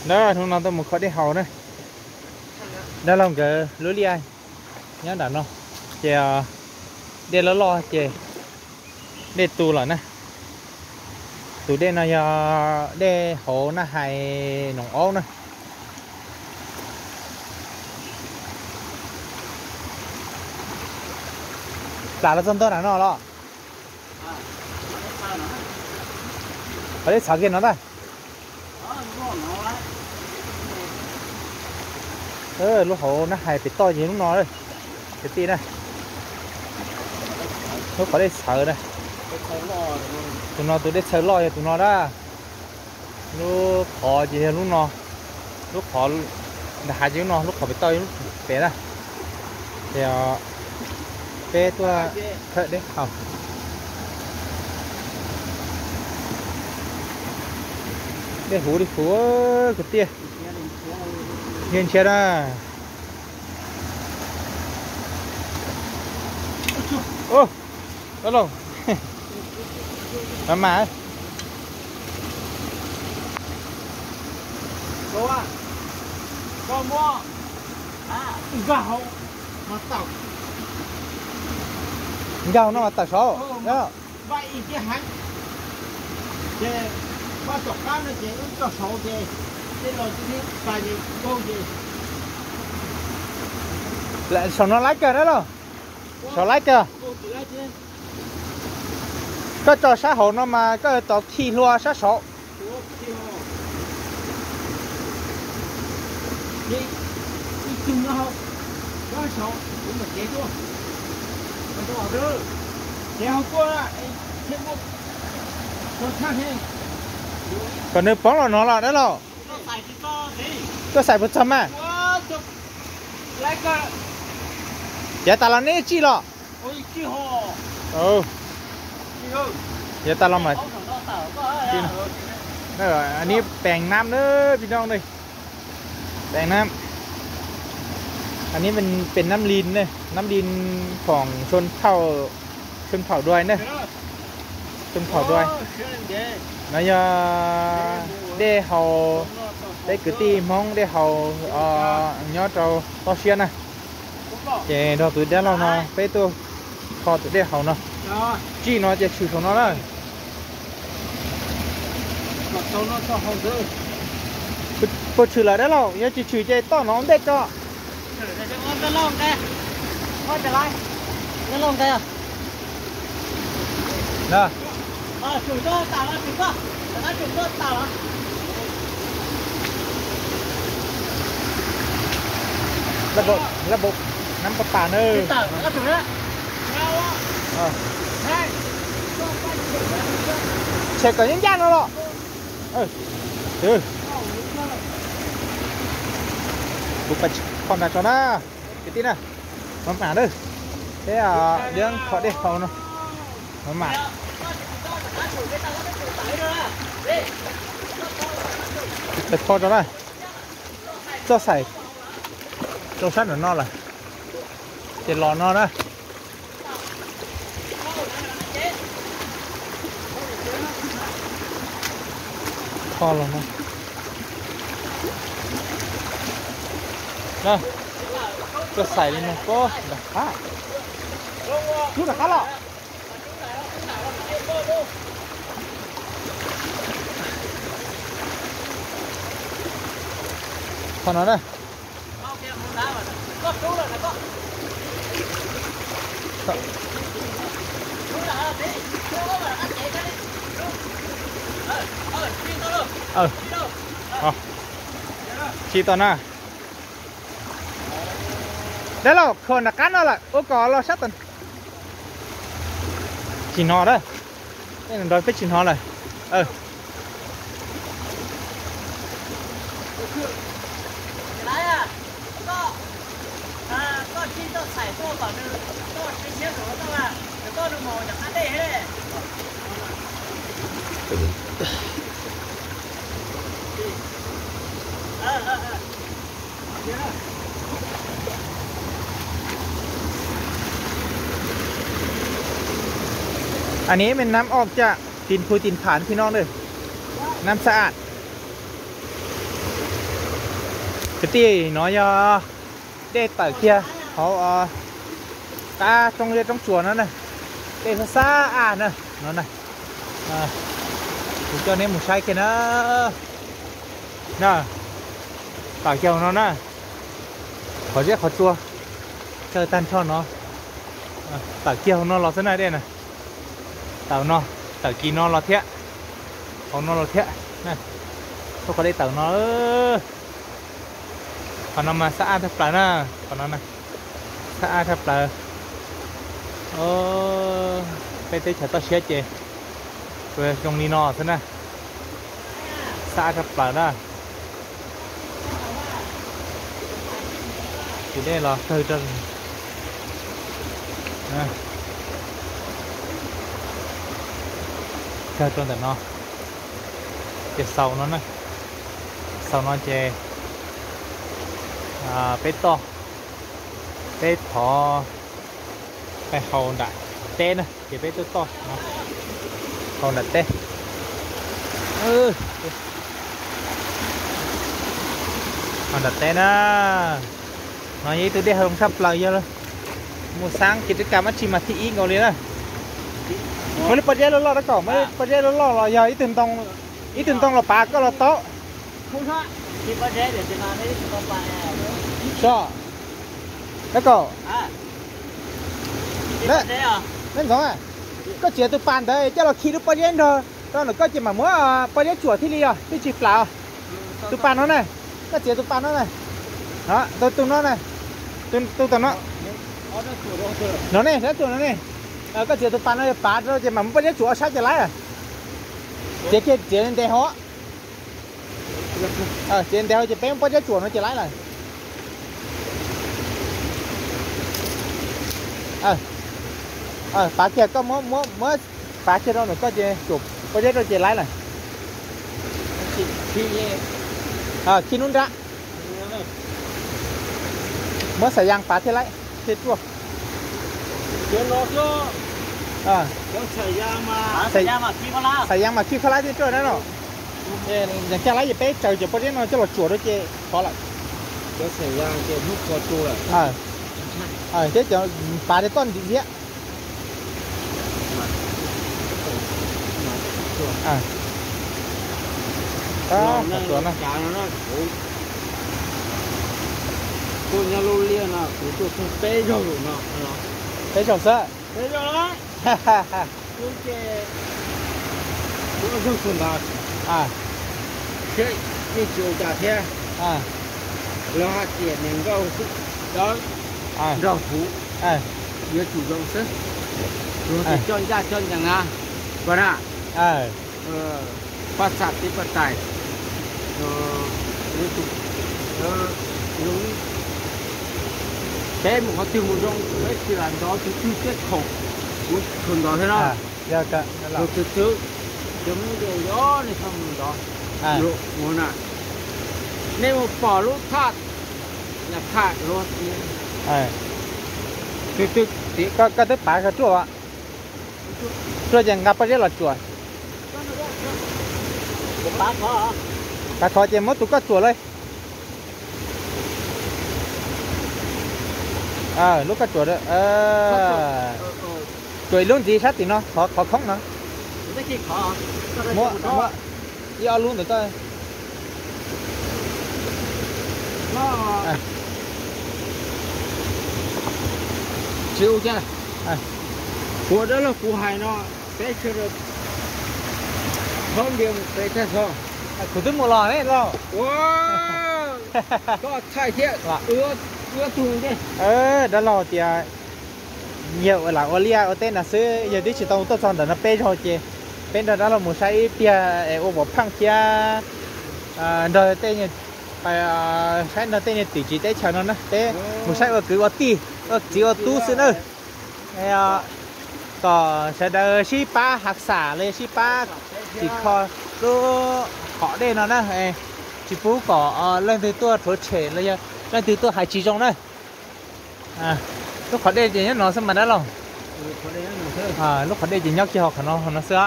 Na, hnub no tuaj mus kho dej haus na. Dab laug nkawd lub liaj nyob nram no, ces dej loj loj ces dej tu lawm na. Tus dej no yog dej hauv Naj Hais Noom Aub na. Plam los txog ntua nram no los? Qhov dej txhawv kiag no ntag. Lub hauv Naj Hais pem toj ces lub no, kwv tij na. Lub qhov dej txhawv na. Tus no tus dej txhawv loj yog tus no na. Lub qhov ces yog lub no. Lub qhov nram hav ces lub no, lub qhov pem toj lub pem na. Ces peb tuaj khawb dej haus. Dej huv li huv kwv tij. Nyiaj ntshiab na. Dab laug, mas mas. Nkag hauv no mas tawm saud. Saum no laib kawg dab laug. Saum laib kawg. Koj tso sab hauv no mas koj tau khi hlua sab saud. Kom nws poob los no los dab laug. Koj xaim puas txog mas? Yav tas los neb tsij los? Yav tas los mas. Anv pees nam na pis no ne. Pees nam. Anv pees nam li ne, nam li khoom tshon thaum dua ne. Tshon thaum dua. No yog dej haus, peb kwv tij Hmoob dej haus nyob rau toj siab na. Ces nrog tus dab laug no peb tuaj kho tus dej haus no. Tsij no ces tshwm saum no na. Puas tshwm lawm dab laug? Yog tsis tshwm ces toj no ua ntej tso. Lab nab pas pas na. Tshem kom ncaj ncaj no los. Kuv pais kho nram tso na, kwv tij na. Maj mam na, peb yeej kho dej haus no. Maj mam. Pais kho tso na. Txoj xaim rau sab nram no lawm, ces los no na. Kho los no. Txoj xaim li no pob nram qab. Lub nram qab los. Qhov no na. Tsis tau na. Dab laug, kho nram qab no lawm, ua kom los sab tod. Tsis hnov a. Nrog peb tsis hnov lawm. Anv me nam ob caj, tis phu tis phav phi no na. Nam xa am. Kwv tij, no yog dej tawm kiag hauv qab roob zeb roob tsuas no na, dej xab xab aj na, no na. Kuv coj neb mus saib kiag na, na, tawm kiag hauv no na, qhov zeb qhov tsua, tawg tag nrho no, tawm kiag hauv no los xwb na dej na, tawm no, tawm kis no los thiab, hauv no los thiab, tuaj qhov dej tawm no. Qhov no mas xab aj tshaj plaws na, qhov no na, xab aj tshaj plaws. Peb teb chaws toj siab ces tsuas zoo li no xwb na, xab aj tshaj plaws na. Ces dej los kawg rau, kawg rau ntawm no, ces xaus no na, xaus no ces peb toj, peb thov hau nram teb na, ces peb tuaj toj hau nram teb. Hau nram teb na, no yog ib tug dej hau zoo tshaj plaws, yog mus xaab kev rov kaj mab tsi mas thib ib nkaus li na. Muaj lub pob zeb loj loj dab kom, muaj lub pob zeb loj loj los yog ib tug ntoo los pav koj los tau. Dab kom, neb ntxoov, koj txiav tus pas ntawd coj los khi lub pob zeb nrog rau ntawm koj ces mam muab pob zeb tsuam thiaj li os, twb tsis plam. Tus pas no na, koj txiav tus pas no na, tus no na, tus tom no, no ne, sab tsuam no ne, koj txiav tus pas no pav rau ces mam muab pob zeb tsuam ob sab ces laib. Txiav kiag txiav ntev hov, txiav ntev hov ces peb muab pob zeb tsuam no ces laib lawm. Pav kiag, koj muab, muab pav kiag rau ntawm koj ces tsuam pob zeb rau ces laib lawm. Khi hnub nrab, muab xas yas pav thiaj laib thiaj ruaj. Xas yas mas khi kho laib thiaj ruaj na no. Yog kaj laib ces peb tsaws cov pob zeb no coj los tsuam rau ces khov lawm. Thiab cov pav thiaj toj ntim thiab. Tuaj nyob Lub Liaj no kuv tuaj txog peb zaug lawm no. Peb zaug xwb. Peb zaug lawm. Kuv ces kuv zaug txog ntawd thiab yeej tsis ua cas thiab. Lawv hais tias niam nkauj xwb dawb nrog kuv yuav tsum zoo xwb. Luag tias coj ncaj coj ncees na, koj na. Paj xam tib paj tais, peb mus qhov twg mus zoo, peb tsis lam ntov tus twg tej khoom, kuv tsuas ntov thiab no. Tus twg, cov Hmoob zoo li nej txhob mus ntov. Ua na, nej mus pom lub thaj, thaj luag, koj twb pav kho ruaj, ruaj ces nqa pob zeb los tsuam. Pav khov ces muab tus koj tsuam lawm. Lub koj tsuam, tsuam ib lub ntxiv sab tim no, qhov khoob no. Muab ib ob lub ntawm koj. Tsis ua cas. Kuv dab laug kuv hais no, peb sawv daws txhob ntiav mus pem tag txog. Kuv twb mus los ne lauj. Koj txhais thiab, ua tug ntej. Dab laug tias yawg lam ua liaj ua teb no xwb, yawg twb tsis tau tuaj txog ntawm no peb zaug ces peb nrog dab laug mus saib ib pliag es ua vov pheej thiab nrog tej, saib nrog tej niag tim txiv teb chaws no na, peb mus saib ua kwv ua tij, ua txiv ua tub xwb na. Kom sawv daws sib pab hav xam los sib pab tim kho lub qhov dej no na, tsis pub kom leej twg tuaj rhuav tshem los yog leej twg tuaj hais tsis zoo na. Lub qhov dej ces nyob no xwb mas dab laug. Lub qhov dej ces nyob kiag hauv qhov no, hauv no xwb.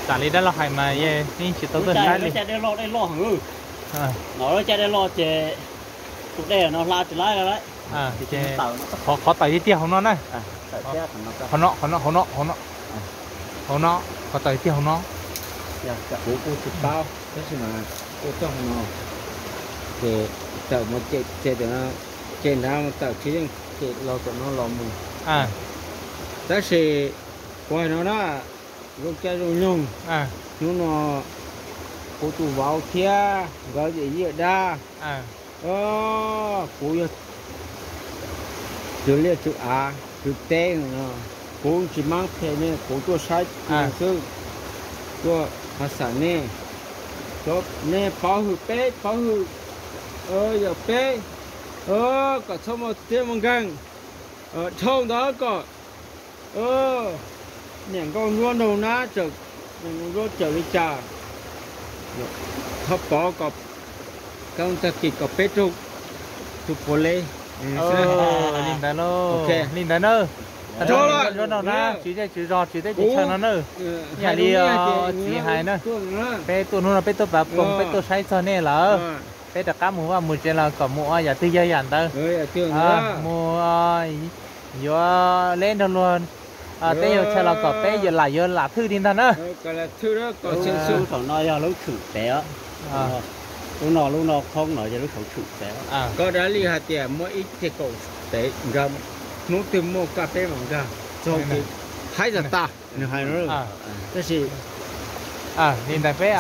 Tam li dab laug hais mas yeej tsis tau tuaj saib li. No lub caij dej loj ces tus dej no hla tsis laib lawm. Qhov tawm tiag tiag hauv no na. Qhov no, qhov no, hauv no, hauv no. Hauv no, qhov tawm tiag hauv no. Kuv kuj tsis paub tab sis mas kuj txog hauv no ces tawm mus ces, ces nrad mus tawm tsis yeej ces los tom no los mus. Tab sis kuv hais no na, zoo caij zoo nyoog, hnub no kuv tus vauv thiab nkawd yawm yij yawm dab, kuv yog tswv liaj tswv av tswv teb no, kuv tsis mab phem ne, kuv tuaj saib xwb, tuaj has xam nej, nej pov hwm peb pov hwm, yog peb kom txhob muaj txiab muaj nkeeg, dhau ntawd kom niam nkauj ntsuab nraug nab, niam nkauj ntsuab txawm li cas, thov pov kom, tag kis kom peb raug tus puav leej. Li ntawd lauj, li ntawd na. Nkauj ntsuab nraug nab, tswv zej tswv zos, tswv teb tswv chaw no na. Ib yam li txiv hais na, peb tuaj hnub no peb tuaj pav poog, peb tuaj saib txog nej lawm. Peb rov qab mus vaj mus tsev los kom mus ua yam twg yog yam ntawd. Mus yuav leb nrog luag teb yuav chaw los kom peb yuav lam yuav lam thwj li ntag na. Lub thaum no yog lub tshwm tev, lub no lub no qhoob no yog lub tshwm tev. Koj dab li hais tias muaj ib teg kaum tev nkag, hnub twg muaj kaj peb mam nkag, txog ces haib zas tas nws hais. Tab sis li ntawd peb,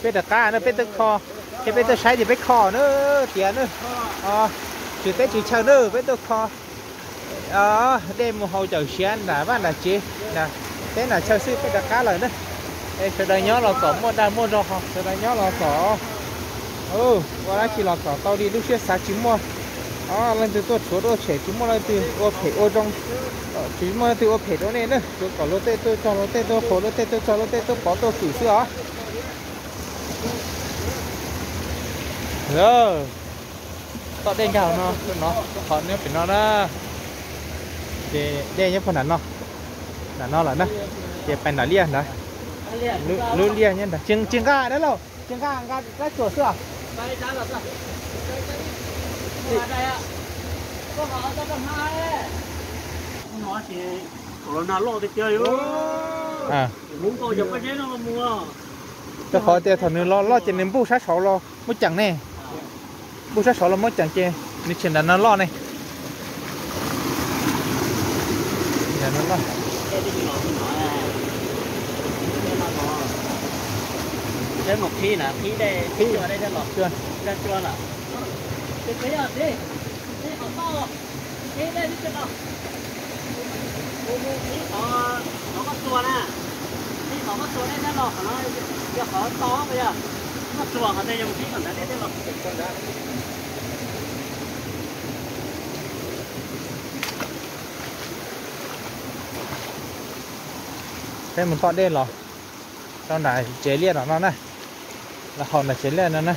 peb rov qab na, peb tuaj kho, thiab peb tuaj saib ces peb kho na, tias na, tswv teb tswv chaw na, peb tuaj kho dej mus haus cawm siav nram vaj nram tsev, teb nram chaw xwb peb rov qab lawm na. Es sawv daws nyob los txom muaj dag muaj zog ho, sawv daws nyob los txom, ua dab tsi los txom tau li, lub siab xav tsis muaj. Leej twg tuaj tshuav tuaj tshem tsis muaj leej twg ua phem ua zoo, tsis muaj leej twg ua phem rau nej na, tsuav kom luag tej tuaj txog luag tej tuaj qhuas, luag tej tuaj txog luag tej tuaj pov tuaj kwm xwb os. Tom dej nkag no, no, qhov nyob pem no na. Ces dej nyob puag nram no, nram no lawm na. Ces pais nram liaj ntawd. Lub liaj nyob nram, tsis nqa dab laug, tsis nqa, nqa dab tsuas xwb os. Rau qhov tias thaum nws los loj ces nws npuj sab saud los muab ceem ne. Npuj sab saud los muab ceem ces nws tseem nram no loj ne. Peb mus tom dej los rau nram tsev liaj no no na, los haus nram tsev liaj no na.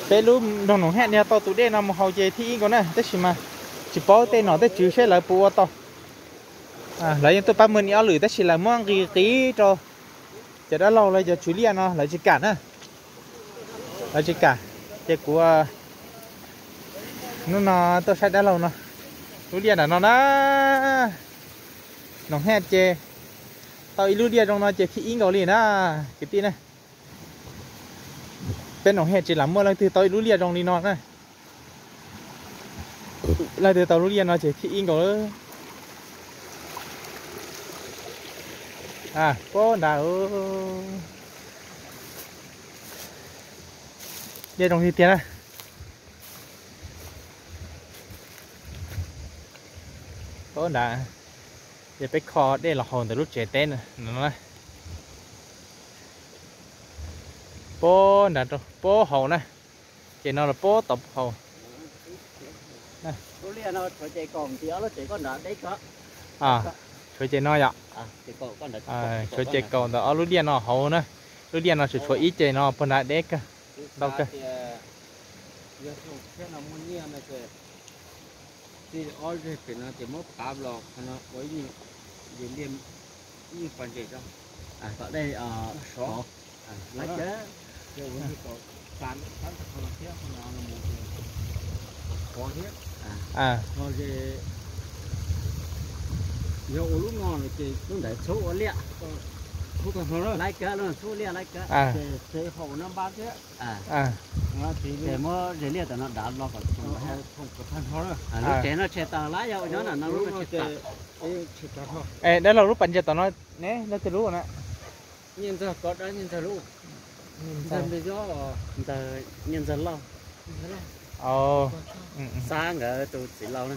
Peb lub nroog Noom Hej no tau tus dej no mus haus ces thib ib nkaus na, tab sis mas tsis paub tej nom tej tswv seb lawv puas ua tau. Lawv yeej tuaj pab muag ib ob lwm tab sis lawv muab nqis qiv rau cov dab laug los cov tswv liaj no lawv tsis kam na. Lawv tsis kam, ces kuv hnub no tuaj saib dab laug no. Lub liaj nram no na, Noom Hej ces tau ib lub liaj zoo no ces thib ib nkaus li na, kwv tij na. Peb Noom Hej tsis lam muaj leej twg tau ib lub liaj zoo li no na. Leej twg tau lub liaj no ces thib ib nkaus lawm. Puag nrad, liaj zoo tiag tiag na. Puag nrad, ces peb kho dej los haus ntawm lub tsev teb no. Puag nrad rau puag hauv na. Ces no los puag tod puag hauv. Tshuav ces no yom. Tshuav ces kaum ntawm ob lub liaj no hauv na. Lub liaj no tsuas tshuav ib ce no puag nrad deb kawg, ntau kawg. Ob zeg pem no ces muab pav los qhov no ua ib nyuag, ib nyuag pas ntses rau, kom dej sov. Laib kawg. Yog ua lub no ces lub ntawd txhob ua liaj. Laib kawg, lub no txhob ua liaj, laib kawg. Ces ho ua nab npab thiab. Ces muab ze liaj tom no dav los kom tag nrho. Lub tsev no tshem tag lawm, yog ua nyob no lub no tshem tag. Es dab laug lub pas ntses tom no ne, dab tsi lub na? Nyiaj ntxawg, koj dab nyiaj ntxawg lub. Ntxawg ntawd, ntxawg, nyiaj ntxawg lauj. Xab nkawd tus txiv laus na.